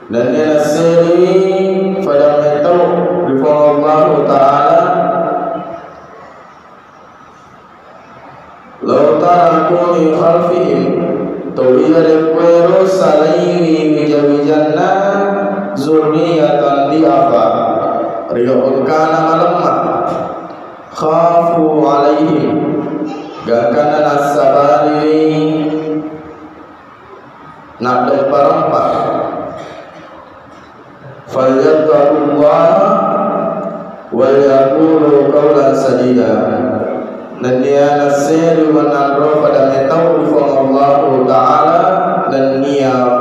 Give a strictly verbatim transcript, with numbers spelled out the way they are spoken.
Nennia nasseriwi fadamme tau ri Puang Allahu Ta'ala, "Lau taraku min khalfihim," tau iya rekkuero salaiwi wija-wijanna, "zurriyatan di'afa," riga engkana malemma, "khafu alaihim," gangkanna nassabariwi naddempa-rempa. "Falyattaqullaha wal yaqulu qawlan sadida." Nennia nasseri wenanro fadamme tau ri Puang Allahu Ta'ala, nennia